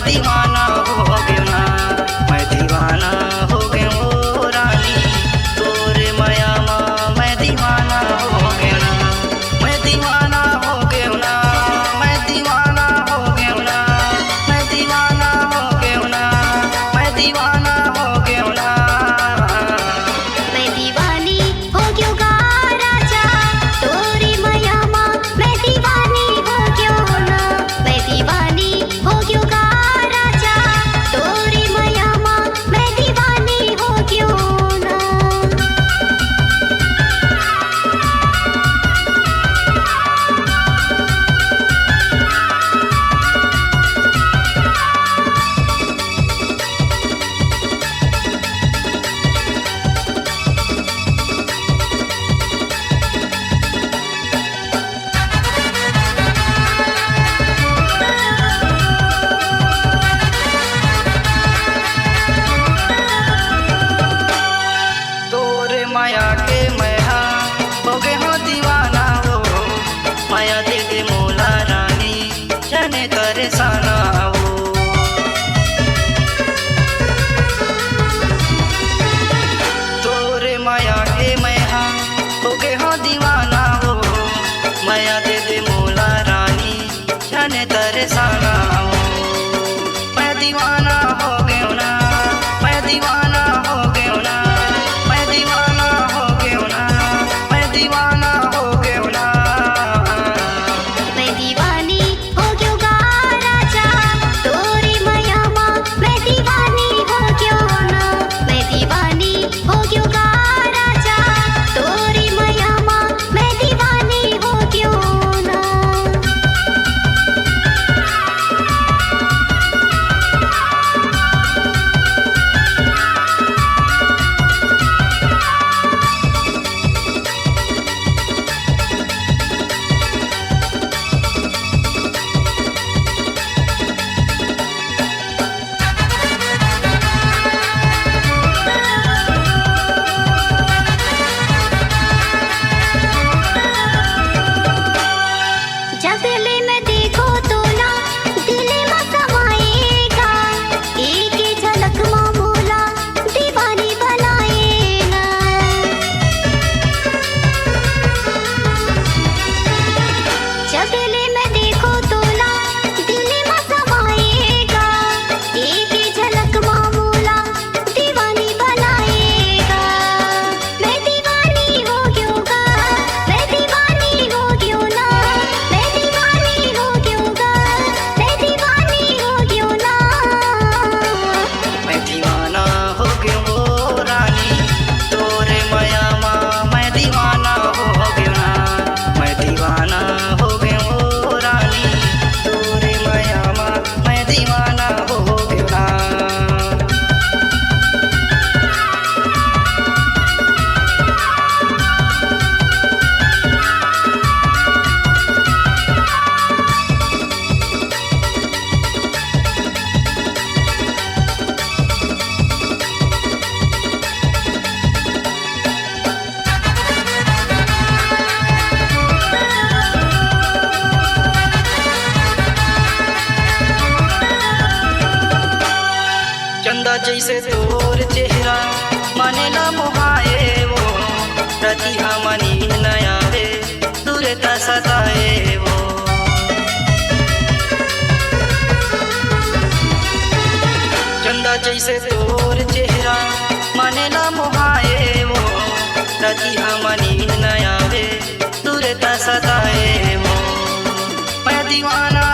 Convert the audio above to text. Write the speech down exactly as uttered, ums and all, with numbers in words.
दीवाना हो गेंव ना, मैं दीवाना हो गेंव ओ रानी, तोरे मया मा मैं दीवाना हो गेंव ना, मैं दीवाना हो गेंव ना, मैं दीवाना हो गेंव ना, मैं दीवाना हो गेंव ना, मैं दीवाना हो गेंव ना। मैं दीवानी हो गेंव गा राजा, तोरी मया मा मैं दीवानी हो गेंव ना, मैं दीवानी हो गेंव गा राजा, तोरी मया मा मैं दीवानी हो गेंव ना। तोरे मया के मैं हा हो गे हों दीवाना हो, मया दे दे मोला रानी, झने तरेसाना हो। तोरे मया के मैं हा हो गे हों दीवाना हो, मया दे दे मोला रानी, झने तरेसाना हो। मैं दीवाना हो गेंव ना, मैं दीवाना हो गेंव ना, मैं दीवाना हो गेंव ना, मैं दीवाना हो गेंव ना। मैं दीवानी हो गेंव गा राजा, तोरी मया मा मैं दीवानी हो गेंव ना, मैं दीवानी हो गेंव गा राजा, तोरी मया मा मैं दीवानी हो गेंव ना। जब ले मैं देखों तोला, दिल मा समाए गा, एक झलक मा मोला दीवानी बनाए गा। जब ले मैं देखों तोला, दिल मा समाए गा, एक झलक मा मोला दीवानी बनाए गा। मैं दीवानी हो गेंव गा, मैं दीवानी हो गेंव ना, मैं दीवानी हो गेंव गा, मैं दीवानी हो गेंव ना। मैं दीवाना हो गेंव ओ रानी, तोरे मया मा मैं दीवाना हो गेंव ना, मैं दीवाना हो गेंव ओ रानी, तोरे मया मा मैं दीवाना हो गेंव ना। चंदा जइसे तोर चेहरा, मन ला मोहाए वो, रतिहा नींद न आवे, तोरे ता सताए वो। चंदा जइसे तोर चेहरा, मन ला मोहाए वो, रतिहा नींद न आवे, तोरे ता सताए वो। मैं दीवाना